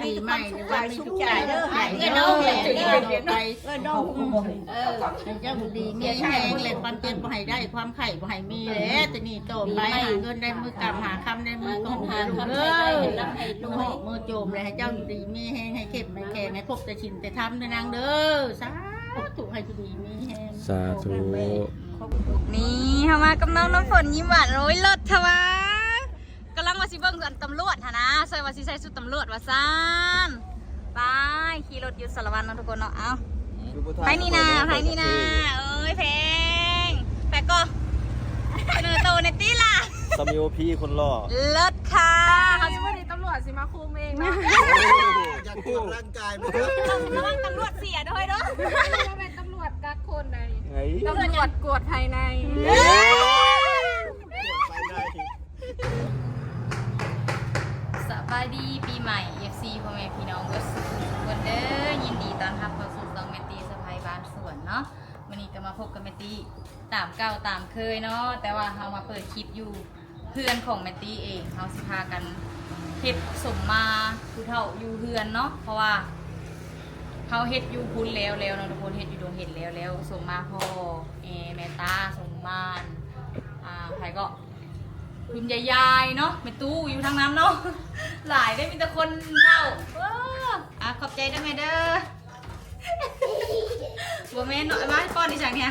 ປີໃໝ່ ໃຫ້ມີຄວາມສຸກກາຍ ໃຫ້ເອື້ອຍນ້ອງ ເອື້ອຍນ້ອງ ເອີ ໃຫ້ເຈົ້າຢູ່ດີມີແຮງ ແລະຄວາມເຈັບບໍ່ໃຫ້ໄດ້ ຄວາມໄຂ້ບໍ່ໃຫ້ມີແຫຼະ ແຕ່ນີ້ຕໍ່ໄປ ຫາເງິນໄດ້ມືກຳ ຫາຄຳໄດ້ມືກອງ ເອີ ລູກເອີຍ ລູກໂຮກມືໂຈມ ແລະໃຫ້ເຈົ້າຢູ່ດີມີແຮງ ໃຫ້ເຂັ້ມໃຫ້ແຂງ ໃຫ້ພົບແຕ່ສິນແຕ່ທຳເດີນາງເດີ ສາທຸ ໃຫ້ຢູ່ດີມີແຮງ ສາທຸ. ນີ້ເຮົາມາກັບນ້ອງນ້ຳຝົນ ຍິ້ມຫວານ ໂອ້ຍ ເລີດທະວ່າ ກຳລັງວ່າຊິເບິ່ງອັນຕຳຫຼວດຫັ້ນນະ ໃສ່ວ່າຊິໃສ່ຊຸດຕຳຫຼວດວ່າຊັ້ນ ໄປຂີ່ລົດຢູ່ສາລະວັນເນາະທຸກຄົນເນາະ ເອົ້າ ໃຜນີ້ນາ ໃຜນີ້ນາ ເອີຍ ແພງ ແພງກໍສະເໜີໂຕແດ່ຕິລະ ສາມີໂອພີຄົນຫຼໍ່ ເລີດຄ່ະ ເຮົາຊິບໍ່ໄດ້ຕຳຫຼວດຊິມາຄຸມເອງເນາະ ຢາກກວດຮ່າງກາຍບໍ່ ລະວັງຕຳຫຼວດເສຍເດີເຮີ້ຍເດີ ບໍ່ແມ່ນຕຳຫຼວດກັກຄົນໃດ ຕຳຫຼວດກວດພາຍໃນ ກວດພາຍໃນ. ສະບາຍດີປີໃໝ່ ເອັຟຊີ ພໍ່ແມ່ພີ່ນ້ອງເບິດສູ່ທຸກຄົນເດີ ຍິນດີຕ້ອນຮັບເຂົ້າສູ່ຊ່ອງແມ່ຕີສະໃພ້ບ້ານສວນເນາະ ມື້ນີ້ກໍມາພົບກັບແມ່ຕີຕາມເກົ່າຕາມເຄີຍເນາະ ແຕ່ວ່າເຮົາມາເປີດຄລິບຢູ່ເຮືອນຂອງແມ່ຕີເອງ ເຮົາຊິພາກັນເຮັດສົມມາຜູ້ເຖົ້າຢູ່ເຮືອນເນາະ ເພາະວ່າເຮົາເຮັດຢູ່ພຸ້ນແລ້ວແລ້ວເນາະທຸກຄົນ ເຮັດຢູ່ດົງເຫັນແລ້ວແລ້ວ ສົມມາພໍ່ແອ ແມ່ຕາ ສົມມາ ອ່າ ໃຜກໍ ຄຸນຍາຍໆເນາະ ແມ່ຕູ້ຢູ່ທາງນັ້ນເນາະ ຫຼາຍເດ້ ມີແຕ່ຄົນເຖົ້າ ເອີ ອ່າ ຂອບໃຈເດີແມ່ເດີ ບໍ່ແມ່ນເນາະ ມາປ້ອນອີ່ຫຍັງນີ້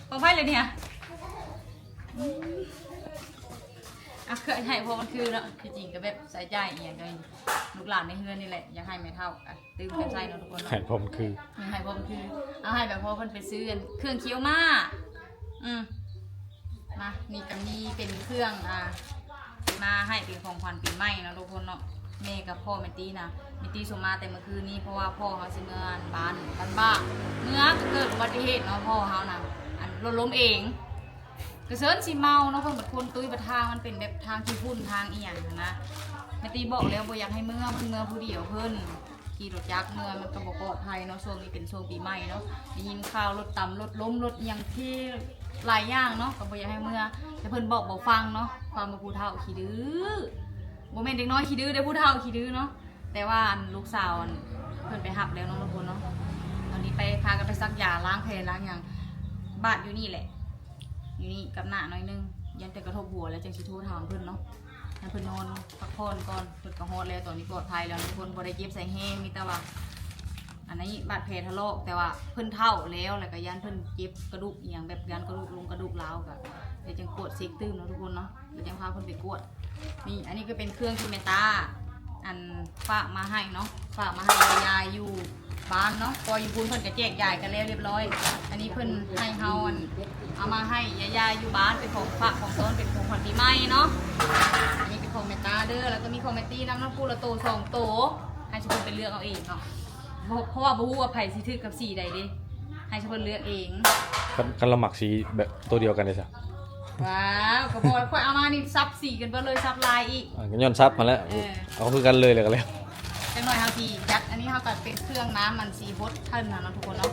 ຂອງໃຜເລີຍນີ້ ອືມ ອ່ະ ຄືໃຫ້ພໍມັນຄືເນາະ ທີ່ຈິງກໍແບບໃຊ້ຈ່າຍອີ່ຫຍັງກໍລູກຫຼານໃນເຮືອນນີ້ແຫຼະ ຢາກໃຫ້ແມ່ເຖົ້າ ຕື່ມກັນໃສ່ເນາະທຸກຄົນເນາະ ໃຫ້ພໍມັນຄື ໃຫ້ພໍມັນຄື ເອົາໃຫ້ແບບພໍເພິ່ນໄປຊື້ອັນເຄື່ອງຄຽວມ້າ ອືມ ມາ ນີ້ກໍມີເປັນເຄື່ອງ ອ່າ ມາໃຫ້ເປັນຂອງຂວັນປີໃໝ່ເນາະທຸກຄົນເນາະ ແມ່ກັບພໍ່ແມ່ຕີນະ ແມ່ຕີສົ່ງມາແຕ່ມື້ຄືນນີ້ ເພາະວ່າພໍ່ເຮົາຊິເມືອບ້ານ ບ້ານບ້າ ເມືອກໍເກີດອຸບັດຕິເຫດເນາະ ພໍ່ເຮົານະ ອັນລົດລົ້ມເອງ ກະເຊີນຊິເມົາເນາະ ເພິ່ນບັດຄົນຕຸ້ຍ ບັດທາງມັນເປັນແບບທາງຂີ້ຝຸ່ນທາງອີ່ຫຍັງຫັ້ນນະ ແມ່ຕີບອກແລ້ວບໍ່ຢາກໃຫ້ເມືອ ເພິ່ນເມືອຜູ້ດຽວ ເພິ່ນຂີ່ລົດຈັກເມືອ ມັນກໍບໍ່ປອດໄພເນາະ ຊ່ວງນີ້ເປັນຊ່ວງປີໃໝ່ເນາະ ໄດ້ຍິນຂ່າວລົດຕຳ ລົດລົ້ມ ລົດອີ່ຫຍັງທີ່ຫຼາຍຢ່າງເນາະ ກໍບໍ່ຢາກໃຫ້ເມືອ ແຕ່ເພິ່ນບອກບໍ່ຟັງເນາະ ຄວາມວ່າຜູ້ເຖົ້າຂີ້ດື້ ບໍ່ແມ່ນເດັກນ້ອຍຂີ້ດື້ເດ້ ຜູ້ເຖົ້າຂີ້ດື້ເນາະ ແຕ່ວ່າອັນລູກສາວອັນເພິ່ນໄປຮັບແລ້ວເນາະທຸກຄົນເນາະ ຕອນນີ້ໄປ ພາກັນໄປສັກຢາ ລ້າງແຜ ລ້າງຫຍັງ ບາດຢູ່ນີ້ແຫຼະ ຢູ່ນີ້ກັບໜ້າໜ້ອຍໜຶ່ງ ຢ້ານແຕ່ກະທົບຫົວແລ້ວຈັ່ງຊິໂທຖາມເພິ່ນເນາະ ໃຫ້ເພິ່ນນອນພັກຜ່ອນກ່ອນ ເພິ່ນກໍຮອດແລ້ວ ຕອນນີ້ປອດໄພແລ້ວທຸກຄົນ ບໍ່ໄດ້ເຈັບໃສ່ແຮງ ມີແຕ່ວ່າ ອັນນີ້ບາດແຜຖະລອກ ແຕ່ວ່າເພິ່ນເຖົ້າແລ້ວ ແລ້ວກໍຢ້ານເພິ່ນເຈັບກະດູກອີ່ຫຍັງ ແບບຢ້ານກະດູກລົງກະດູກລາວ ກໍດຽວຈັ່ງກວດເຊັກຕື່ມເນາະທຸກຄົນເນາະ ດຽວຈັ່ງພາເພິ່ນໄປກວດ ນີ້ ອັນນີ້ກໍເປັນເຄື່ອງທີ່ແມ່ຕາ ອັນ ຝາກມາໃຫ້ເນາະ ຝາກມາໃຫ້ຍາຍຢູ່ບ້ານເນາະ ເພາະຢູ່ພຸ້ນເພິ່ນກໍແຈກຢາຍກັນແລ້ວລຽບລ້ອຍ ອັນນີ້ເພິ່ນໃຫ້ເຮົາ ອັນ ເອົາມາໃຫ້ຍາຍໆຢູ່ບ້ານ ເປັນຂອງຝາກຂອງຕ້ອນ ເປັນຂອງຂວັນປີໃໝ່ເນາະ ອັນນີ້ເປັນຂອງແມ່ຕາເດີ ແລ້ວກໍມີຂອງແມ່ຕີນຳເນາະ ຜູ້ລະໂຕສອງໂຕ ໃຫ້ຊຸມເພິ່ນໄປເລືອກເອົາເອງເນາະ ເພາະ ເພາະວ່າບໍ່ຮູ້ວ່າໃຜຊິຖືກກັບສີໃດເດ້ ໃຫ້ຊຸມເພິ່ນເລືອກເອງ ຄັນ ຄັນລະມັກສີແບບໂຕດຽວກັນເດ້ຊະ ວ້າວ ກໍບໍ່ ຂ້ອຍເອົາມານີ້ສັບສີກັນເບິດເລີຍ ສັບລາຍອີກ ອ່າ ກໍຍ້ອນສັບຫັ້ນແຫຼະ ເອີ ເອົາຄືກັນເລີຍແລ້ວກໍແລ້ວ ຈັກໜ້ອຍເຮົາຊິຈັດ ອັນນີ້ເຮົາກໍເປັນເຄື່ອງນ້ຳມັນສີຫົດເພິ່ນນະເນາະທຸກຄົນເນາະ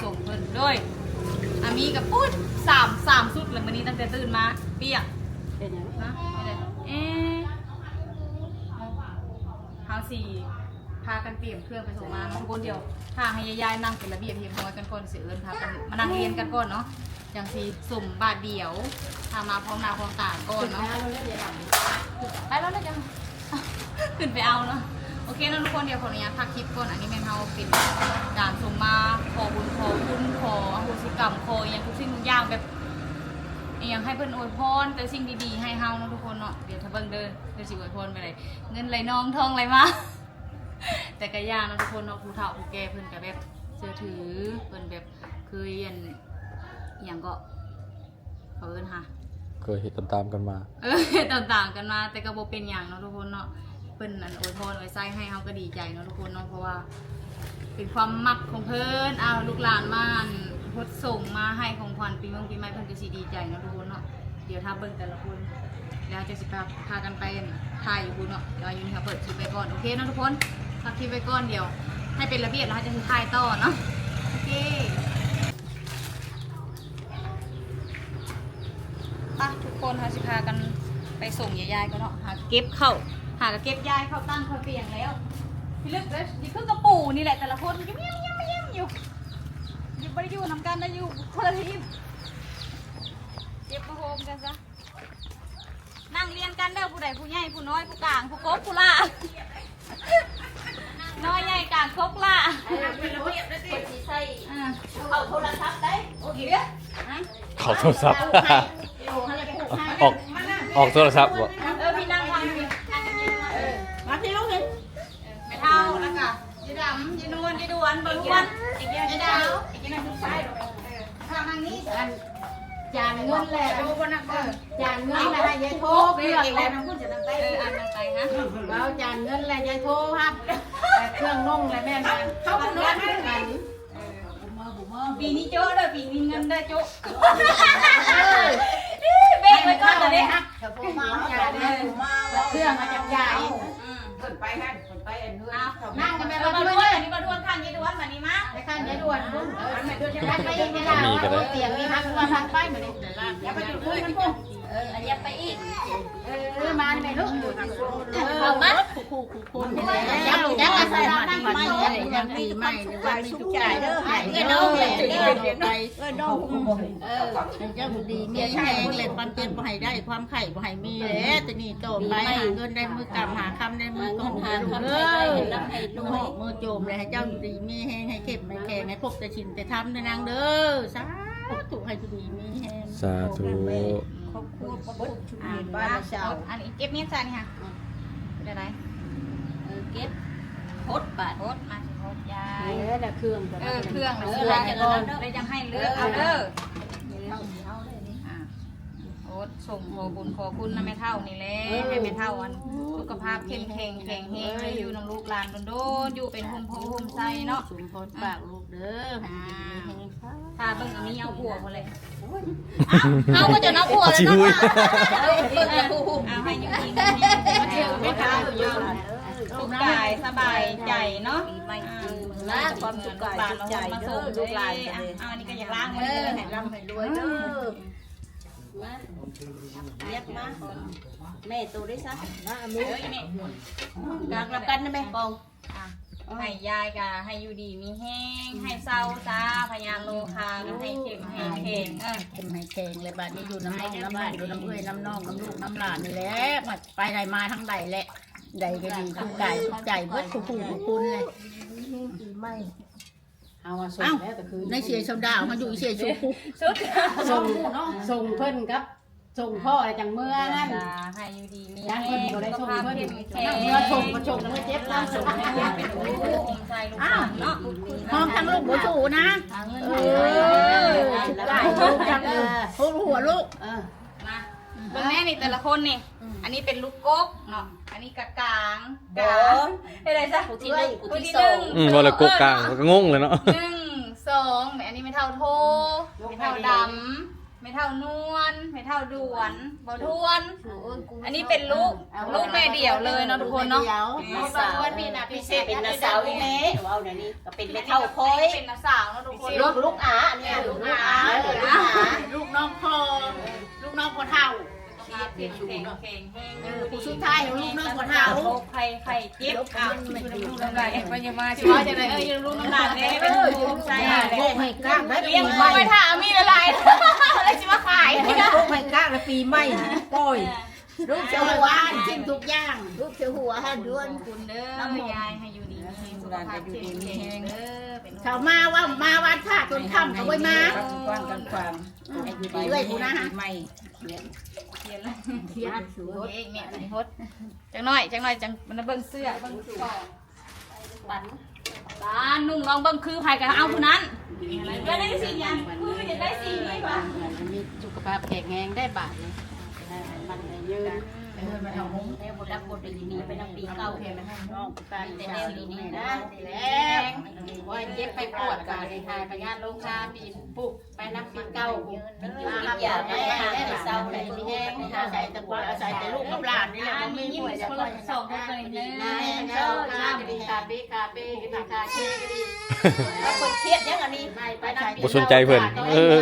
ສົ່ງເພິ່ນໂດຍ ອາມີກໍປຸດ ສາມ ສາມຊຸດແລ້ວ ມື້ນີ້ຕັ້ງແຕ່ຕື່ນມາປຽກ ເປັນຫຍັງ ນະ ເອີ ເຮົາຊິພາກັນຕຽມເຄື່ອງໄປສົ່ງມາເນາະທຸກຄົນ ດຽວຖ້າໃຫ້ຍາຍໆນັ່ງເປັນລະບຽບຮຽບຮ້ອຍກັນກ່ອນ ຊິເອີ້ນພາກັນມານັ່ງຮຽງກັນກ່ອນເນາະ ຈັ່ງຊິສົມບາດດຽວ ຖ້າມາພ້ອມໜ້າພ້ອມຕາກ່ອນເນາະ ໄປແລ້ວ ແລ້ວຈັ່ງຂຶ້ນໄປເອົາເນາະ ໂອເຄເນາະທຸກຄົນ ດຽວຂໍອະນຸຍາດພັກຄລິບກ່ອນ ອັນນີ້ແມ່ນເຮົາເປັນການສົ່ງມາ ຂໍບຸນ ຂໍຄຸນ ຂໍອະໂຫສິກຳ ຂໍອີ່ຫຍັງທຸກສິ່ງທຸກຢ່າງ ແບບອີ່ຫຍັງໃຫ້ເພິ່ນອວຍພອນແຕ່ສິ່ງດີໆໃຫ້ເຮົາເນາະທຸກຄົນເນາະ ດຽວຖ້າເບິ່ງເດີ ເພິ່ນຊິອວຍພອນແບບໃດ ເງິນໄຫຼນອງທອງໄຫຼມາ ແຕ່ກະຢ່າເນາະທຸກຄົນເນາະ ຜູ້ເຖົ້າຜູ້ແກ່ເພິ່ນກະແບບເຊື່ອຖື ເພິ່ນແບບເຄີຍອັນ ອີ່ຫຍັງເກາະ ເຂົາເອີ້ນຫາ ເຄີຍເຮັດຕາມໆກັນມາ ເອີ ເຮັດຕາມໆກັນມາ ແຕ່ກໍບໍ່ເປັນຫຍັງເນາະທຸກຄົນເນາະ ເພິ່ນອັນອວຍພອນອວຍໄຊໃຫ້ເຮົາກໍດີໃຈເນາະທຸກຄົນເນາະ ເພາະວ່າເປັນຄວາມມັກຂອງເພິ່ນ ເອົາລູກຫຼານມາອັນ ຫົດສົ່ງມາໃຫ້ຂອງຂວັນປີມົງປີໃໝ່ ເພິ່ນກໍຊິດີໃຈເນາະທຸກຄົນເນາະ ດຽວຖ້າເບິ່ງແຕ່ລະຄົນ ແລ້ວເຮົາຈະຊິພາ ພາກັນໄປຖ່າຍຢູ່ພຸ້ນເນາະ ແຕ່ວ່າຢູ່ນີ້ເຮົາເປີດຄລິບໄວ້ກ່ອນ ໂອເຄເນາະທຸກຄົນ ພັກຄລິບໄວ້ກ່ອນ ດຽວໃຫ້ເປັນລະບຽບແລ້ວເຮົາຈະຖ່າຍຕໍ່ເນາະ ໂອເຄ ໄປທຸກຄົນ ເຮົາຊິພາກັນໄປສົ່ງຍາຍໆກ່ອນເນາະ ຫາເກັບເຂົ້າ ຫາກະເກັບຢາຍເຂົ້າຕັ້ງເຂົ້າຕຽງແລ້ວ ລຶກເລີຍ ຢູ່ຄືກະປູນີ້ແຫຼະ ແຕ່ລະຄົນຢູ່ ມຽມໆໆຢູ່ ຢູ່ ບໍ່ໄດ້ຢູ່ນຳກັນນະ ຢູ່ຄົນລະທີມ ເກັບມາໂຮມກັນຊະ ນັ່ງລຽນກັນເດີ ຜູ້ໃດຜູ້ໃຫຍ່ຜູ້ນ້ອຍ ຜູ້ກາງຜູ້ກົກຜູ້ຫຼ້າ ນ້ອຍໃຫຍ່ກາງກົກຫຼ້າ ເອີ ເພິ່ນຊິໃສ່ ອ່າ ເຂົ້າໂທລະສັບໄດ້ ໂອເຄ ເຂົ້າໂທລະສັບ ອອກ ອອກໂທລະສັບບໍ່ ເອີ ພີ່ນັ່ງຟັງ ມາພີ່ລູກນີ້ ແມ່ເຖົ້າ ແລ້ວກະ ຍາດຳ ຍານວນ ຍາດວນ ບໍ່ທວນ ຍາດາວ ເອີ ທາງນີ້ ອັນ ຈານເງິນແຫຼະ ໂຕບໍ່ນັກ ເອີ ຈານເງິນແຫຼະ ໃຫ້ຍາຍໂທເຄື່ອງແຫຼະ ເອີ ອັນນັ້ນໄປຮະ ເວົ້າຈານເງິນແຫຼະ ຍາຍໂທຮັບ ເຄື່ອງນຸ່ງແຫຼະ ແມ່ນ ເຂົ້ານອນນຳກັນ ເອີ ປີນີ້ໂຈະເດີ ປີນີ້ເງິນເດີໂຈະ ເອີ ເບກໄວ້ກ່ອນຕອນນີ້ ເຄື່ອງມາຈາກຍາຍ ອືມ ເພິ່ນໄປຫັ້ນ ເພິ່ນໄປອັນເຮືອນ ນັ່ງກັນແບບວ່າ ເອີ ມາດ້ວຍ ອັນນີ້ມາດ້ວຍ ຂ້າງຍາຍດວນ ມານີ້ມາ ໄປຂ້າງຍາຍດວນ ເອີ ໄປອີກ ເອີ ໄປອີກ ເອີ ໄປອີກ ເອີ ມາແມ່ລູກ ເອີ ເຂົ້າມາ ເຈົ້າ ເຈົ້າ ເຈົ້າ ປີໃໝ່ ປີໃໝ່ ເອື້ອຍນ້ອງ ເອື້ອຍນ້ອງ ເອີ ໃຫ້ເຈົ້າຢູ່ດີມີແຮງ ແລະຄວາມເຈັບບໍ່ໃຫ້ໄດ້ ຄວາມໄຂ້ບໍ່ໃຫ້ມີແຫຼະ ແຕ່ນີ້ຕໍ່ໄປ ຫາເງິນໄດ້ມືກຳ ຫາຄຳໄດ້ມືກອງ ເດີ ລູກຮອກມືໂຈມ ແລະໃຫ້ເຈົ້າຢູ່ດີມີແຮງ ໃຫ້ເຂັ້ມໃຫ້ແຂງ ໃຫ້ພົບແຕ່ສິນແຕ່ທຳເດີນາງເດີ ສາທຸ ໃຫ້ຢູ່ດີມີແຮງ ສາທຸ ຄອບຄົວບໍ່ເບິດຊຸດນີ້ ບ້ານຊາວ ອັນນີ້ເກັບເງິນຊະນີ້ຫະ ເປັນໃດ ເອີ ເກັບ ຫົດບາດ ຫົດມາ ຫົດຍາຍ ເອີ ເຄື່ອງ ເອີ ເຄື່ອງ ເອີ ເຄື່ອງ ເອີ ແລ້ວຈັ່ງໃຫ້ເລືອກເອົາເດີ ອ່າ ໂອດ ສົ່ງຂໍບຸນຂໍຄຸນນຳແມ່ເຖົ້ານີ້ແຫຼະ ເອີ ໃຫ້ແມ່ເຖົ້າອັນ ສຸຂະພາບເຂັ້ມແຂງ ແຂງແຮງ ໃຫ້ຢູ່ນຳລູກຫຼານດົນໆ ຢູ່ເປັນຮົ່ມໂພຮົ່ມໄຊເນາະ ສົມພອນປາກລູກເດີ ໃຫ້ຢູ່ດີມີແຮງ ຖ້າເບິ່ງກໍມີເອົາຜົວພຸ້ນແຫຼະ ເຮົາກໍຈະເອົາຜົວແລ້ວເນາະ ເບິ່ງແລ້ວຜູ້ ເອົາໃຫ້ຢູ່ດີມີແຮງ ສຸກກາຍສະບາຍໃຈເນາະ ປີໃໝ່ ອ່າ ຄວາມສຸກກາຍສຸກໃຈເດີ ລູກຫຼານ ອ່າ ເອົາ ອັນນີ້ກໍຢາກລ້າງ ເອີ ໃຫ້ລ່ຳໃຫ້ລວຍເດີ ມາ ຮຽກມາ ແມ່ໂຕໄດ້ຊະ ມາ ເອີ ອີແມ່ ກາກນຳກັນນະແມ່ກອງ ອ່ະ ໃຫ້ຍາຍກະໃຫ້ຢູ່ດີມີແຮງ ໃຫ້ເຊົາຊາ ພະຍາດໂລຄາກະໃຫ້ເຂັ້ມໃຫ້ແຂງ ເອີ ເຂັ້ມໃຫ້ແຂງ ແລະບາດນີ້ຢູ່ນຳນ້ອງນຳໃໝ່ ຢູ່ນຳເອື້ອຍນຳນ້ອງ ນຳລູກນຳຫຼານນີ້ແຫຼະ ໄປໃດມາທາງໃດແຫຼະ ໃດກໍດີ ທຸກກາຍທຸກໃຈເບິດ ທຸກຜູ້ທຸກຄົນເລີຍ ປີໃໝ່ ເຮົາວ່າສົ່ງແລ້ວ ແຕ່ຄືໃນເສຍຊາວດາວ ເຮົາຢູ່ເສຍຊູ ສົ່ງເນາະ ສົ່ງເພິ່ນກັບ ສົ່ງພໍ່ແລ້ວຈັ່ງເມືອຫັ້ນ ໃຫ້ຢູ່ດີມີແຮງ ເພິ່ນບໍ່ໄດ້ສົ່ງເພິ່ນ ເມືອສົ່ງກໍສົ່ງແລ້ວເຈັບນຳ ສົ່ງໃຫ້ເປັນຜູ້ໃສ່ລູກສາວເນາະ ມອງທາງລູກບໍ່ສູ້ນະ ເອີ ລູກຈັກ ຫົວລູກ ເອີ ມາ ເບິ່ງແນ່ນີ້ ແຕ່ລະຄົນນີ້ ອັນນີ້ເປັນລູກກົກເນາະ ອັນນີ້ກະກາງ ກາງ ເຮັດໄດ້ຊະ ຜູ້ທີໜຶ່ງ ຜູ້ທີໜຶ່ງ ອືມ ວ່າແລ້ວກົກກາງ ເອີ ກໍງົງແລ້ວເນາະ ໜຶ່ງ ສອງ ແມ່ ອັນນີ້ແມ່ເຖົ້າໂທ ແມ່ເຖົ້າດຳ ແມ່ເຖົ້ານວນ ແມ່ເຖົ້າດວນ ບໍ່ທວນ ອັນນີ້ເປັນລູກ ລູກແມ່ດຽວເລີຍເນາະທຸກຄົນເນາະ ລູກສາວ ເພິ່ນມີນະ ພິເສດ ເປັນນ້າສາວອີແມ່ ເວົ້າແນວນີ້ກໍເປັນແມ່ເຖົ້າຂ້ອຍ ເປັນນ້າສາວເນາະທຸກຄົນ ລູກ ລູກອາ ອັນນີ້ ອ່າ ລູກອາ ລູກອາ ລູກນ້ອງພໍ່ ລູກນ້ອງພໍ່ເຖົ້າ ແຂງແຮງ ເອີ ຜູ້ສຸດທ້າຍຂອງລູກນ້ອງພໍ່ເຖົ້າ ໄຂ້ ໄຂ້ເຈັບ ເອົາ ຢູ່ນຳລູກນຳຫຼານ ວ່າຈັ່ງໃດ ເອີ ຢູ່ນຳລູກນຳຫຼານແດ່ ເປັນຜູ້ໃສ່ ເອີ ໃຫ້ກ້າງໄດ້ ປີໃໝ່ ໄວ້ຖ້າມີຫຼາຍໆ ແລ້ວຊິມາຂາຍ ໃຫ້ກ້າງແລ້ວປີໃໝ່ ໂອ້ຍ ລູກເຈົ້າຫວານ ກິນທຸກຢ່າງ ລູກເຈົ້າຫົວຫາດວນ ຂອບຄຸນເດີ ຍາຍ ໃຫ້ຢູ່ດີມີແຮງ ສຸຂະພາບເຂັ້ມແຂງເດີ ເຂົາມາວ່າມາວັດພະຈົນຄ່ຳກໍບໍ່ມາ ເອີ ເອື້ອຍຜູ້ນະ ໃໝ່ ຈັກໜ້ອຍ ຈັກໜ້ອຍ ຈັ່ງມາເບິ່ງເສື້ອ ເບິ່ງຂອງ ປັນ ບ້ານນຸ່ງລອງເບິ່ງຄືໃຜກໍເອົາຜູ້ນັ້ນ ກໍໄດ້ສີຫຍັງ ຄືຢາກໄດ້ສີນີ້ຫວາ ມີສຸຂະພາບແຂງແຮງໄດ້ບາດນີ້ ມັນໄດ້ຍືນ ເອີ ມັນເອົາຫົງ ແລ້ວບໍ່ດັບບໍ່ໄດ້ໜີໄປນຳປີເກົ່າ ນ້ອງຕາຍແຕ່ແນວດີໆນະ ແລ້ວ ໂອ້ຍ ເຈັບໄປປວດ ບາດນີ້ຫາຍພະຍາດໂລຄາ ປີປຸກ ໄປນຳປີເກົ່າ ກິນຢາໄປຫາເຊົາໄດ້ມີແຮງ ອາໄສແຕ່ ອາໄສແຕ່ລູກກັບຫຼານນີ້ແຫຼະ ບໍ່ມີຜູ້ໃດ ສອງຄົນ ໜຶ່ງ ສອງ ສາມ ກາເບ ກາເບ ກາເບ ກາເບ ເພິ່ນຄຽດຫຍັງອັນນີ້ ໄປນຳປີ ບໍ່ສົນໃຈເພິ່ນ ເອີ ເ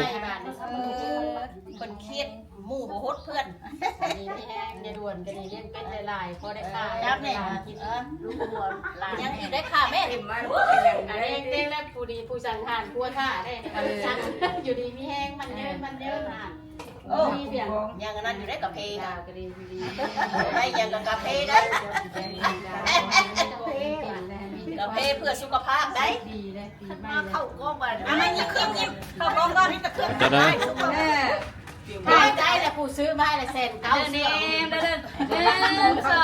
ພິ່ນຄຽດ ໝູ່ບໍ່ຫົດເພື່ອນ ດີມີແຮງ ຢ່າດູ ຄວນກໍດີ ລ້ຽງເປັດຫຼາຍໆ ພໍໄດ້ຂາຍ ຈັບແມ່ນ ເອີ ລູກຄວນຫຼາຍ ຍັງອີກໄດ້ຄ່າແມ່ ອັນນີ້ເຕັງແລ້ວ ຜູ້ດີຜູ້ສັງຫານຄົວຖ້າໄດ້ ເອີ ສັງຢູ່ດີມີແຮງ ໝັ້ນຍືນ ເອີ ໝັ້ນຍືນ ໂອ້ ຍັງອັນນັ້ນຢູ່ເດ້ ກາເຟ ກະດີ ໄດ້ຫຍັງກະກາເຟໄດ໋ ກາເຟເພື່ອສຸຂະພາບໄດ໋ ມາເຂົ້າກ້ອງບາດ ມາຍິ້ມໆ ເຂົ້າກ້ອງກ່ອນ ມີແຕ່ເຄື່ອງ ເຈົ້າເດີ ເອີ ຂາຍໄດ້ແລ້ວ ຜູ້ຊື້ມາໃຫ້ລະແສນເກົ້າ ເດີ ເຊື່ອ ໜຶ່ງ ສອ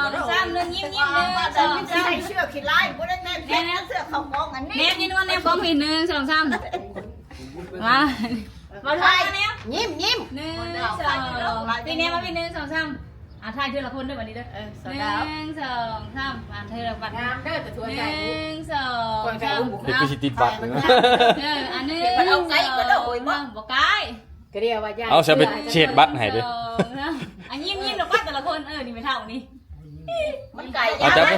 ງ ສາມ ໜຶ່ງ ຍິ້ມໆ ໜຶ່ງ ສອງ ສາມ ໃສ່ເສື້ອຂີ້ລ້າຍ ບໍ່ໄດ້ແນມ ແນມເສື້ອເຂົ້າກ້ອງອັນນີ້ ແນມຢູ່ນວນ ແນມກ້ອງພີ້ ໜຶ່ງ ສອງ ສາມ ມາ ມາຖ່າຍແນມ ຍິ້ມໆ ໜຶ່ງ ສອງ ປີແນມມາ ປີ ໜຶ່ງ ສອງ ສາມ ອ່າ ຖ່າຍເທື່ອລະຄົນເດີ ບັດນີ້ເດີ ເອີ ສາວດາວ ໜຶ່ງ ສອງ ສາມ ອ່າ ເທື່ອລະບັດ ງາມເດີ ຕະທວນ ໜຶ່ງ ສອງ ສາມ ຄືຊິຕິດບັດ ເອີ ອັນໜຶ່ງ ເອົາໃກ້ກໍໄດ້ ໂອ້ຍ ບໍ່ໃກ້ ກະດຽວວ່າຢ່າ ເອົາ ຊິເອົາໄປເຊັດບັດໃຫ້ເດີ ສອງ ສາມ ອ່ະ ຍິ້ມໆ ດອກວ່າແຕ່ລະຄົນ ເອີ ນີ້ແມ່ເຖົ້ານີ້ ມັນໄກ ເອົາຈັບເດີ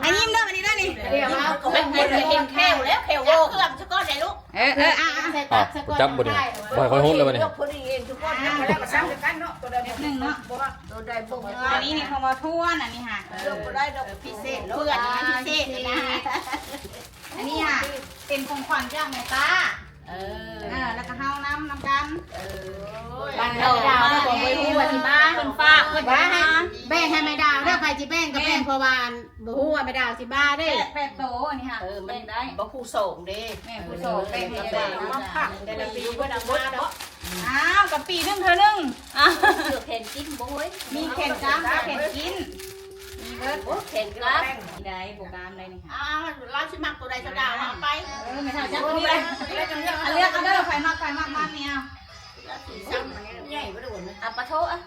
ອ່ະ ຍິ້ມເດີ ອັນນີ້ເດີນີ້ ກະດຽວວ່າ ເຫັນແຂ້ວແລ້ວ ແຂ້ວ ເຄື່ອງຊະກ່ອນໄດ໋ລູກ ເອີ ເອີ ອ່ະ ໃສ່ຕັກຊະກ່ອນ ຈັບບໍ່ໄດ້ ບໍ່ໃຫ້ຂ້ອຍຫົດແລ້ວບັດນີ້ ຍົກພໍດີເອງທຸກຄົນ ຈັບບໍ່ໄດ້ກໍຊ່າງກັນເນາະ ຕົວໃດໜຶ່ງເນາະ ບໍ່ວ່າຕົວໃດບໍ່ງາມ ອັນນີ້ນີ້ຂອງວ່າທວນ ອັນນີ້ຫະ ເລືອກບໍ່ໄດ້ດອກ ພິເສດ ເພື່ອນພິເສດນະ ອັນນີ້ຫະ ເປັນຂອງຂວັນຈາກແມ່ປ້າ ເອີ ເອີ ແລ້ວກໍເຮົານຳ ນຳກັນ ເອີ ບ້ານເຮົາດາວເນາະ ບໍ່ຮູ້ວ່າຊິມາ ເພິ່ນຝາກ ເພິ່ນວ່າໃຫ້ແບ່ງໃຫ້ແມ່ດາວເດີ ໃຜຊິແບ່ງກໍແບ່ງ ເພາະວ່າບໍ່ຮູ້ວ່າແມ່ດາວຊິມາເດ້ ແປດ ແປດໂຕ ອັນນີ້ຫະ ເອີ ມັນໄດ້ ບໍ່ຜູ້ສອງເດ້ ແມ່ນຜູ້ສອງ ແບ່ງໃຫ້ແມ່ດາວ ມາຝາກແຕ່ລະປີເພິ່ນເອົາມາດອກ ອ້າວ ກໍປີໜຶ່ງເທື່ອໜຶ່ງ ອ້າວ ເສື້ອແຂນກິນບໍ່ເວີຍ ມີແຂນກ້າມ ແຂນກິນ ມີເບິດ ໂອ້ ແຂນກ້າມ ໄດ້ບໍ່ກ້າມໄດ້ນີ້ ອ້າວ ລາວຊິມັກຕົວໃດສະດາວ ເອົາໄປ ເອີ ແມ່ເຖົ້າຈັກຕົວໃດ ເລືອກເອົາເດີ ໃຜມັກ ໃຜມັກມັນນີ້ ເອົາ ລາວຊິຊ້ຳອັນນີ້ ໃຫຍ່ບໍ່ໄດ້ບໍ່ນະ ອ່ະ ປະໂທ ອ່ະ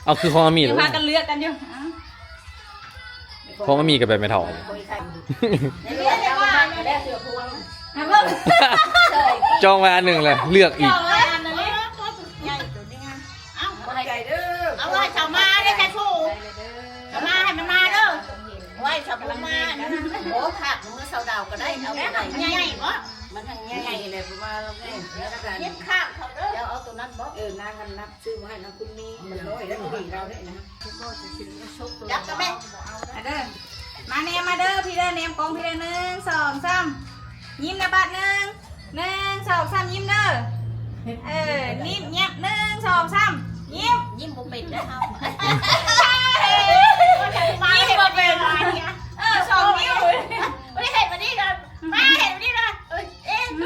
ເອົາ ຄືຂອງອາມີ ຍັງພາກັນເລືອກກັນຢູ່ ຂອງອາມີກໍແບບແມ່ເຖົ້າ ຈອງໄວ້ອັນໜຶ່ງແຫຼະ ເລືອກອີກ ເອົາ ເອົາໄວ້ຊາວມາເດີ ຊາວຊູ ຊາວມາໃຫ້ມັນມາເດີ ໄວ້ຊາວບໍ່ມາ ໂອ້ ພາກເມືອຊາວດາວກໍໄດ້ ເອົາຕົວໃດໃຫຍ່ບໍ່ ມັນທັງໃຫຍ່ແຫຼະ ເພາະວ່າລາວໃຫຍ່ ເກັບຂ້າງເຂົາເດີ ເຈົ້າເອົາຕົວນັ້ນບໍ່ ເອີ ນາງອັນນັ້ນ ຊື້ມາໃຫ້ນຳຄຸນມີ ມັນນ້ອຍແລ້ວຜູ້ຍິງລາວເດ້ນະ ຈັບກັນແມ່ ມາເດີ ມາແນມມາເດີ ພີ່ເດີ ແນມກ້ອງພີ່ເດີ ໜຶ່ງ ສອງ ສາມ ຍິ້ມນະ ບາດໜຶ່ງ ໜຶ່ງ ສອງ ສາມ ຍິ້ມເດີ ເອີ ນິ້ມ ແຍບ ໜຶ່ງ ສອງ ສາມ ຍິ້ມ ຍິ້ມບໍ່ເປັນເດີເຮົາ ຍິ້ມບໍ່ເປັນ ເອີ ສອງນິ້ວ ບໍ່ໄດ້ເຮັດແບບນີ້ເດີ ມາເຮັດແບບນີ້ເດີ ເອີຍ ເອ ເ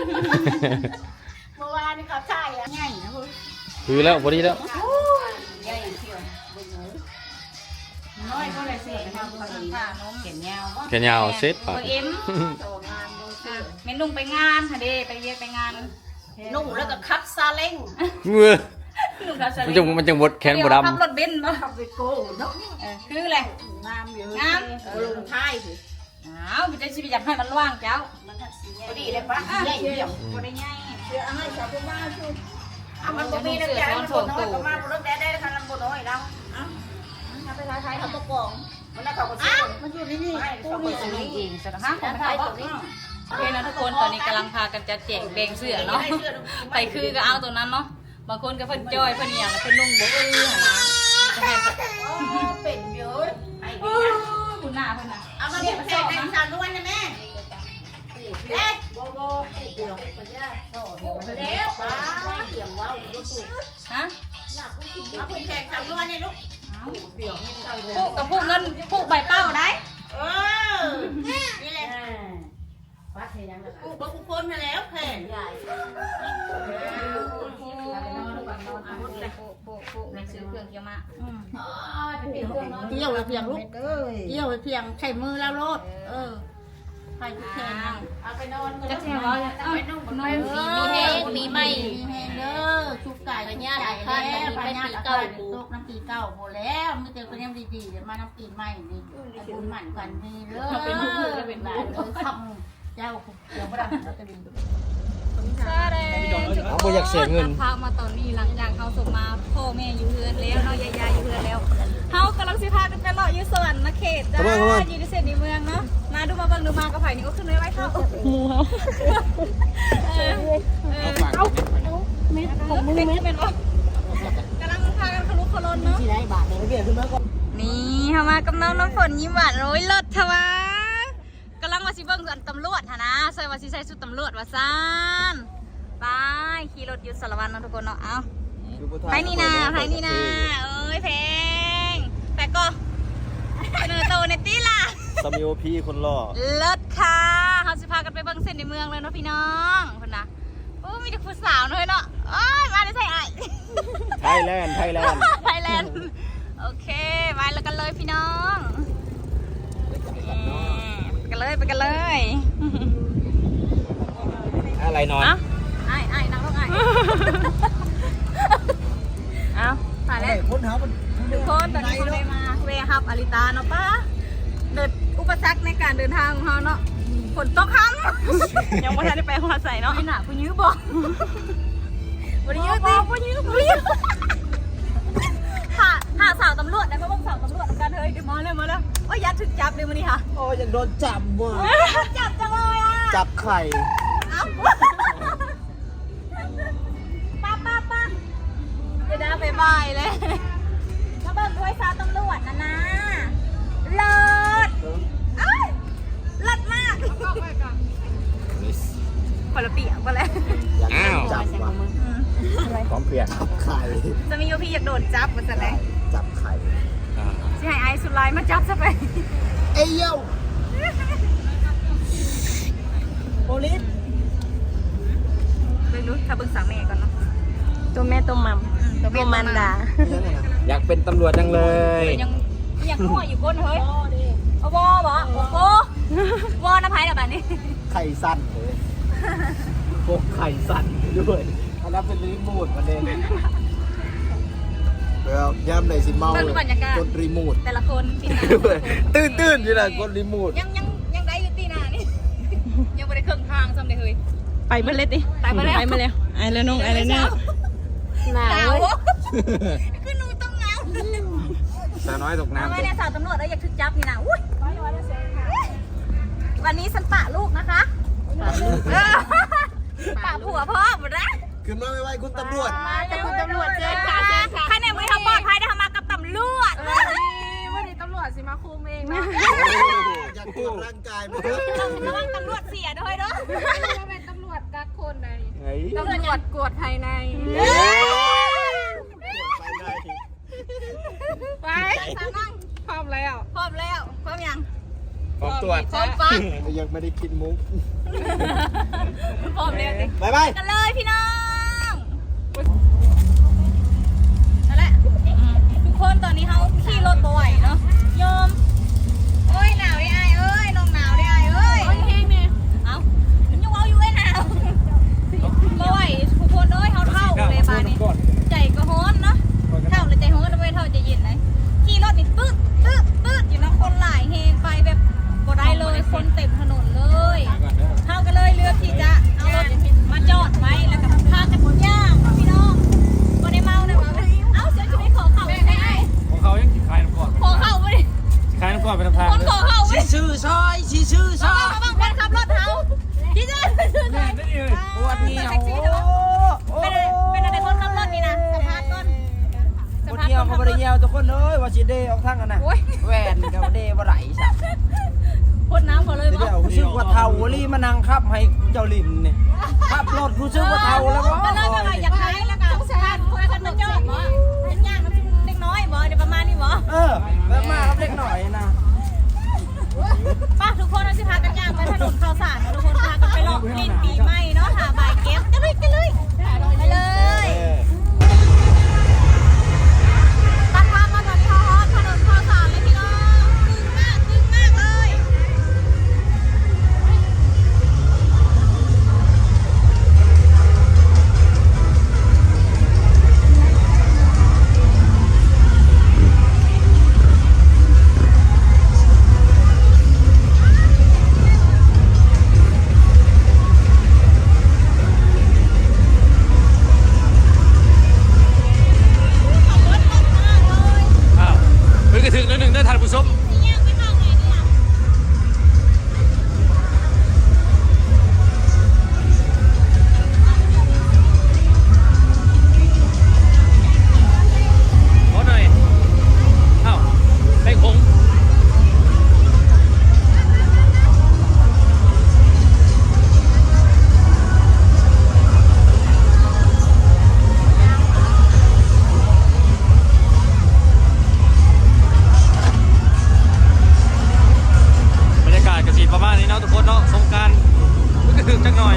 ມື່ອວານນີ້ເຂົາຖ່າຍ ໃຫຍ່ນະ ຄືແລ້ວ ພໍດີແລ້ວ ໃຫຍ່ທ່ຽວ ນ້ອຍບໍ່ໄດ້ເສຍ ເຂົາເອີ້ນຜ້ານົມ ແຂນຍາວບໍ່ ແຂນຍາວເຊັດປາກ ເອັມ ແມ່ນນຸ່ງໄປງານຫັ້ນເດ້ ໄປວຽກໄປງານ ນຸ່ງແລ້ວກໍຂັບຊາເລັງ ເອີ ນຸ່ງຂັບຊາເລັງ ມັນຈັ່ງ ມັນຈັ່ງບໍ່ ແຂນບໍ່ດຳ ແຕ່ວ່າຂັບລົດເບັນບໍ່ ຂັບໄວໂກ້ເນາະ ເອີ ຄືແຫຼະ ງາມຢູ່ ງາມ ເອີ ລົງທ້າຍພຸ້ນ ອ້າວ ມັນຈະຊິໄປຢາກໃຫ້ມັນລວງເຈົ້າ ມັນທັກຊິໃຫຍ່ ພໍດີເດ້ປະ ອ່ະ ໃຫຍ່ດຽວ ບໍ່ໄດ້ໃຫຍ່ ເສື້ອໃຫ້ຊາວຜູ້ບ່າວຊຸ ອ່ະ ມັນບໍ່ມີແລ້ວ ເສື້ອຊ້ອນສອງໂຕ ກໍມາບໍ່ໄດ້ ໄດ້ ໄດ້ ຄັນມັນບໍ່ນ້ອຍແລ້ວ ເອົາ ເອົາໄປຂາຍ ຂາຍເອົາຕົວກອງ ມັນເອົາເຂົ້າກໍຊື້ ມັນຢູ່ໃນນີ້ ຜູ້ນີ້ ສະໜຸກຈິງ ສະໜຸກ ຮະ ຂອງແມ່ເຖົ້າບໍ່ ໂອເຄເນາະທຸກຄົນ ຕອນນີ້ກຳລັງພາກັນຈັດແຈງແບ່ງເສື້ອເນາະ ໃຜຄືກໍເອົາຕົວນັ້ນເນາະ ບາງຄົນກໍເພິ່ນຈ່ອຍ ເພິ່ນອີ່ຫຍັງ ເພິ່ນນຸ່ງບໍ່ຄືຫັ້ນນະ ເປັນຢູ່ ເອີ ບຸນໜ້າເພິ່ນນະ ເອົາມາເປັນແຂກໃຫ້ສາວນວນນະແມ່ ເດ້ ບໍ່ ບໍ່ ເຮັດດຽວ ເຮັດບໍ່ຍາກ ແລ້ວ ຕຽມເວົ້າຢູ່ ຮະ ມາເປັນແຂກສາວນວນນີ້ລູກ ເອົ້າ ດຽວ ຜູກກັບຜູກເງິນ ຜູກໃບເປົ້າໄດ໋ ເອີ ນີ້ແຫຼະ ອ່າ ປັດໃຫ້ຍັງລະ ປູກເບິດທຸກຄົນຫັ້ນແຫຼະແຂກໃຫຍ່ ປູກ ປູກ ປູກ ປູກ ໜັງສືເຄື່ອງກ່ຽວມາ ອືມ ກ່ຽວໃຫ້ພຽງລູກ ກ່ຽວໃຫ້ພຽງ ໃສ່ມືລາວໂລດ ເອີ ໃຜທີ່ແຂງ ເອົາໄປນອນ ຈັກແຊວ ເອົາໄປນຸ່ງ ນຸ່ງ ດີມີແຮງ ປີໃໝ່ ດີມີແຮງເດີ ສຸກກາຍສຸກໃຈ ແລ້ວພະຍາດອາຄາດ ໂລກນຳປີເກົ່າ ບໍ່ແລ້ວ ມີແຕ່ຄົນແນວດີໆ ມານຳ ປີໃໝ່ນີ້ ໃຫ້ບຸນໝັ້ນຂວັນມີເດີ ເປັນລູກເປັນຫຼານ ເອີ ຄຳເຈົ້າ ສະແດງ ບໍ່ຢາກເສຍເງິນ ພາມາຕອນນີ້ ຫຼັງຈາກເຮົາສົມມາພໍ່ແມ່ຢູ່ເຮືອນແລ້ວເນາະ ຍາຍໆຢູ່ເຮືອນແລ້ວ ເຮົາກຳລັງຊິພາກັນໄປເລາະຢູ່ສະຫວັນນະເຂດຈ້າ ເຂົ້າມາ ເຂົ້າມາ ຢູ່ໃນເຂດໃນເມືອງເນາະ ມາດູ ມາເບິ່ງດູ ມາກັບໃຜນີ້ ໂອ້ ຂຶ້ນໄວໆ ເຂົ້າ ໝູ່ເຮົາ ເອີ ເອີ ເອົາ ເອົາ ເມັດ ຂອງມຶງເມັດ ແມ່ນບໍ່? ກຳລັງພາກັນທະລຸ ໂຄໂລນເນາະ ຊິໄດ້ບາດນີ້ ເຮົາມາກັບນ້ອງນ້ຳຝົນ ຍິ້ມຫວານ. ໂອ້ຍ ເລີດແທ້ວ່າ ກຳລັງວ່າຊິເບິ່ງອັນຕຳຫຼວດຫັ້ນນະ ໃສ່ວ່າຊິໃສ່ຊຸດຕຳຫຼວດວ່າຊັ້ນ. ໄປ ຂີ່ລົດຢູ່ສາລະວັນເນາະທຸກຄົນເນາະ. ເອົ້າ ໃຜນີ້ນາ ໃຜນີ້ນາ ເອີຍ ແພງ ແພງກໍສະເໜີໂຕແດ່ຕິລະ ສາມີໂອພີຄົນຫຼໍ່. ເລີດຄ່ະ ເຮົາຊິພາກັນໄປເບິ່ງເສັ້ນໃນເມືອງເລີຍເນາະພີ່ນ້ອງ ພຸ້ນນະ. ໂອ້ ມີແຕ່ຜູ້ສາວເນາະເນາະ. ໂອ້ຍ ມາແຕ່ໃສອ້າຍ? ໄທແລນ ໄທແລນ ໄທແລນ. ໂອເຄ ໄປແລ້ວກັນເລີຍພີ່ນ້ອງ ໄປກັນເລີຍ ໄປກັນເລີຍ. ອາໄລນອນ ອ້າຍ ອ້າຍ ນັ່ງລົງອ້າຍ. ເອົ້າ ໄປແລ້ວ ຄົນຫາມັນ ທຸກຄົນ ຕອນນີ້ເຮົາໄດ້ມາແວ່ຮັບອາລິຕາເນາະ. ປ້າ ໂດຍອຸປະສັກໃນການເດີນທາງຂອງເຮົາເນາະ ຝົນຕົກຄ່ຳ ຍັງບໍ່ທັນໄດ້ໄປຮອດໃສເນາະ. ໄປໜ້າກູຍື້ບໍ່? ບໍ່ໄດ້ຍືດຕິ ບໍ່ຍືດ ບໍ່ຍືດ. ຫາ ຫາສາວຕຳຫຼວດໄດ້ ມາເບິ່ງສາວຕຳຫຼວດນຳກັນເຮີ້ຍ. ມາແລ້ວ ມາແລ້ວ. ໂອ້ຍ ຢ້ານຖືກຈັບເລີຍມື້ນີ້ຫະ. ໂອ້ຍ ຢາກໂດນຈັບວ່ະ ຈັບຈັ່ງເລີຍອະ ຈັບໄຂ່. ເອົ້າ ປະ ປະ ປະ ຈະໄດ້ບາຍບາຍເລີຍ. ມາເບິ່ງດ້ວຍສາວຕຳຫຼວດນະນາ ເລີດ ເອີຍ ເລີດມາກ. ຄົນລະປຽກບໍ່ແຫຼະ ຢາກໂດນຈັບວ່ະ. ອືມ ພ້ອມເພື່ອນ ຈັບໄຂ່ ສາມີໂອພີຢາກໂດນຈັບວ່າຊັ້ນເດ ຈັບໄຂ່. ຊິໃຫ້ອ້າຍສຸດລາຍມາຈັບຊະໄປ. ເອີຍໂຢ ໂປລີສ ເບິ່ງດູ ຖ້າເບິ່ງສາວແມ່ກ່ອນເນາະ ຕົວແມ່ຕົວໝ່ຳ ອືມ ຕົວແມ່ຕົວໝ່ຳ ຕົວມານດາ. ຢາກເປັນຕຳຫຼວດຈັ່ງເລີຍ ຍັງ ຍັງຫົວຢູ່ກົ້ນເຮີ້ຍ. ເອົາບໍ່ ບໍ່ ບໍ່ ບໍ່ນຳໃຜລະບາດນີ້. ໄຂ່ສັ່ນເລີຍ ໂປະໄຂ່ສັ່ນດ້ວຍ. ອັນນັ້ນເປັນຣີໂມດມັນເດ້ ແລ້ວຍາມໃດຊິເມົາ ເບິ່ງບັນຍາກາດ ກົດຣີໂມດ ແຕ່ລະຄົນ ຕື່ນໆຢູ່ນະ ກົດຣີໂມດ. ຍັງ ຍັງ ຍັງໄດ້ຢູ່ຕິໜ້ານີ້ ຍັງບໍ່ໄດ້ເຄິ່ງທາງຊ້ຳເດ້ເຮີ້ຍ. ໄປເບິດເລີຍຕິ ໄປເບິດແລ້ວ ໄປເບິດແລ້ວ. ອາຍແລ້ວນ້ອງ ອາຍແລ້ວນ້ອງ ໜາວ ໜາວ ຄືໜູຕົກນ້ຳ ສາວນ້ອຍຕົກນ້ຳ. ເອົາໄວ້ແນ່ ສາວຕຳຫຼວດເອີຍ ຢາກຖືກຈັບນີ້ນະ. ອຸ້ຍ ວັນນີ້ສັນປະລູກນະຄະ ປະລູກ ເອີ ປະຜົວພ້ອມບໍ່ໄດ້. ຂຶ້ນມາໄວໆ ຄຸນຕຳຫຼວດ ມາເຈົ້າ ຄຸນຕຳຫຼວດ ເຊີນຄ່ະ ເຊີນຄ່ະ. ຄັນແນວມື້ເຮົາປອດໄພໄດ້ ເຮົາມາກັບຕຳຫຼວດ. ເອີຍ ມື້ນີ້ຕຳຫຼວດຊິມາຄຸມເອງເນາະ ຢາກກວດຮ່າງກາຍບໍ່? ລະວັງຕຳຫຼວດເສຍເດີເຮີ້ຍເດີ ບໍ່ແມ່ນຕຳຫຼວດກັກຄົນໃດ ຕຳຫຼວດກວດພາຍໃນ. ເອີຍ ໄປ ພ້ອມແລ້ວ ພ້ອມແລ້ວ. ພ້ອມຫຍັງ? ພ້ອມຕວດ ພ້ອມຟັງ ຍັງບໍ່ໄດ້ຄິດມຸກ ພ້ອມແລ້ວຕິ ບາຍບາຍ ກັນເລີຍພີ່ນ້ອງ. ນັ້ນແຫຼະ ອືມ ທຸກຄົນ ຕອນນີ້ເຮົາຂີ່ລົດບໍ່ໄຫວເນາະ ຍອມ. ໂອ້ຍ ໜາວເດ້ອ້າຍເອີຍ ນ້ອງໜາວເດ້ອ້າຍເອີຍ. ໂອ້ຍ ແຮງແນ່ ເອົ້າ ມັນຍັງເວົ້າຢູ່ເວີຍ ໜາວ ບໍ່ໄຫວທຸກຄົນເອີຍ ເຮົາເຖົ້າແລ້ວບາດນີ້ ໃຈກໍຮ້ອນເນາະ. ເຖົ້າແລ້ວໃຈຮ້ອນ ບໍ່ແມ່ນເຖົ້າໃຈເຢັນໃດ໋. ຂີ່ລົດນີ້ຕຶດ ຕຶດ ຕຶດຢູ່ເນາະ ຄົນຫຼາຍແຮງ ໄປແບບບໍ່ໄດ້ເລີຍ ຄົນເຕັມຖະໜົນເລີຍ. ເຮົາກໍເລີຍເລືອກທີ່ຈະເອົາລົດມາຈອດໄວ້ ແລ້ວກໍພາກັນຍ່າງເນາະພີ່ນ້ອງ ບໍ່ໄດ້ເມົານະ. ເອົ້າ ເຈົ້າຊິໄປຂໍເຂົ້າໃສ່ອ້າຍ ຂໍເຂົ້າຍັງຊິຂາຍນຳກ່ອນ ຂໍເຂົ້າບໍ່ໄດ້ ຊິຂາຍນຳກ່ອນໄປນຳທາງ ຄົນຂໍເຂົ້າບໍ່ໄດ້ ຊິຊື້ຊອຍ ຊິຊື້ຊອຍ ເບິ່ງ ເບິ່ງ ເບິ່ງຄົນຂັບລົດເຮົາ ຊິຊື້ຊອຍ ແມ່ນເດ້ ປວດໜຽວ ເປັນ ເປັນອັນໃດຄົນຂັບລົດນີ້ນະ ສຳພາດກ່ອນ. ບໍ່ດຽວກໍບໍ່ໄດ້ເຫຍ່ວ ທຸກຄົນເອີຍ ວ່າຊິເດອອກທາງນັ້ນນະ. ໂອ້ຍ ແວ່ນກໍເດບໍ່ໄດ້ຊະ ພົດນ້ຳເຂົາເລີຍບໍ່? ດຽວຮູ້ສຶກວ່າເຖົ້າອີ່ຫຼີ ມານັ່ງຂັບໃຫ້ເຈົ້າຫຼິ້ນນີ້ ຂັບລົດຮູ້ສຶກວ່າເຖົ້າແລ້ວບໍ່? ກໍເລີຍແບບວ່າຢາກໄປແລ້ວກໍພາກັນມາຈອດບໍ່ ຍ່າງນຳເດັກນ້ອຍບໍ່ ໄດ້ປະມານນີ້ບໍ່? ເອີ ແບບມາກັບເດັກນ້ອຍນະ. ໄປ ທຸກຄົນ ເຮົາຊິພາກັນຍ່າງໄປຖະໜົນເຂົ້າສານເນາະ ທຸກຄົນ ພາກັນໄປເລາະຫຼິ້ນປີໃໝ່ເນາະ ຫາບາຍແກັບ ໄປເລີຍ ໄປເລີຍ ໄປເລີຍ. ຕັດພາບມາຕອນນີ້ເຮົາຮອດຖະໜົນເຂົ້າສານແລ້ວພີ່ນ້ອງ ຕຶງມາກ ຕຶງມາກເລີຍ. ອັນນີ້ເນາະທຸກຄົນເນາະ ສົງການມັນກະຖືກຈັກໜ່ອຍ.